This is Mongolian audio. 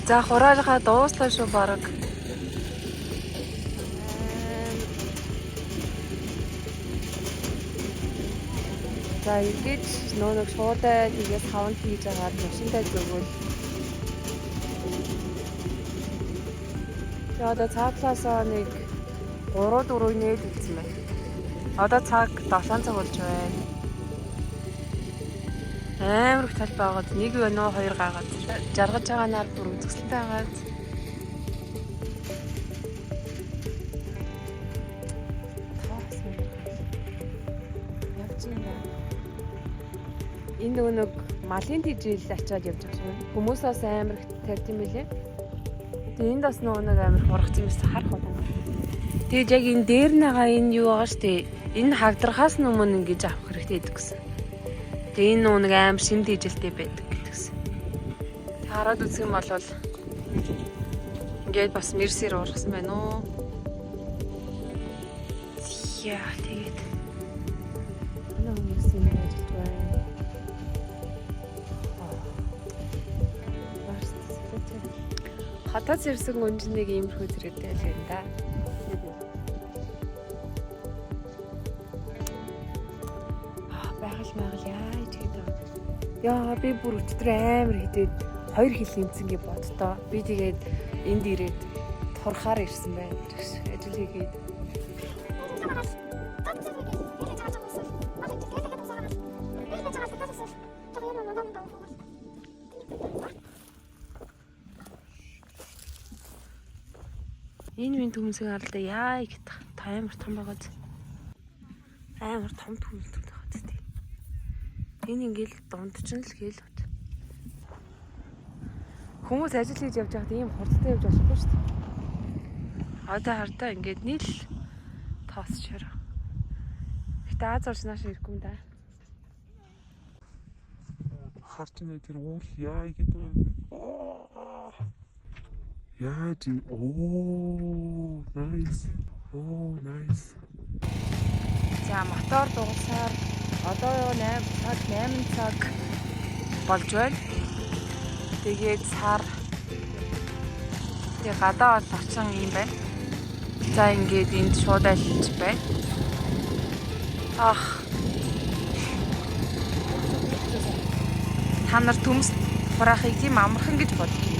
За хураалгаа дууслаа шүү бараг. За эргэж нөө нэг шуудаа тэгээс хаван хийж агаад машинтай зөөгөл. Тэгээ одоо цаатлаасаа нэг 3 4 нээд үлдсэн байна. Одоо цаг 7 цаг болж байна. Амар их тал байгаад нэг байна уу хоёр гайгаад жаргаж байгаа нар бүр үзэсгэлэнтэй байгаад. Тоос мэрхэл. Явж байна. Энэ нөгөө нэг малын тижэл ачаад явж байгаа юм. Хүмүүс бас амар их тарьд юм билээ. Тэгээ энд бас нөгөө нэг амар хурах юм биш харах уу. Тэгээд яг энэ дээр нэгаа энэ юу байгаа штэ. Энэ хагдархаас өмнө ингэж авах хэрэгтэй гэдэг гэсэн. Тэгээ энэ нөгөө нэг амар шим тижилтэй байдаг гэдгсэн. Тэг хараад үзэх юм бол ингээд бас мерсер ургасан байна уу? Яа тэгээд манай хүмүүс юм ажиллаж байна. Хотоос ирсэн гүнжнийг иймэрхүү зэрэгтэй л юм да. Аа, Байгаль майгал яаж гэдэг. Яа би бүр өчтөр амар хитээд хоёр хил нэмсэн гэж боддоо. Би тэгээд энд ирээд турхаар ирсэн байна. Ажил хийгээд. Энэ минь төмсөг харалта яа гэдэг. Та амар том байгааз. Амар том төмсөг байгаа зү. Энэ ингээл дунд чинь л гээл бот. Хүмүүс ажил хийж явж байхад ийм хурдтай явж болохгүй шүү дээ. Одоо хардаа ингээд нийл тоосчоор. Гэтэ Аз орч нааш ирэхгүй юм да. Харч нэ тэр уул яа гэдэг вэ? Яаж юм? Оо, nice. Оо, nice. За мотор дугасаар одоо юу 8 цаг 8 цаг болж байна. Тэгээд сар тэгээ гадаа бол очин юм байна. За ингээд энд шууд айлж байна. Ах. Та нар төмс хураахыг тийм амархан гэж боддог.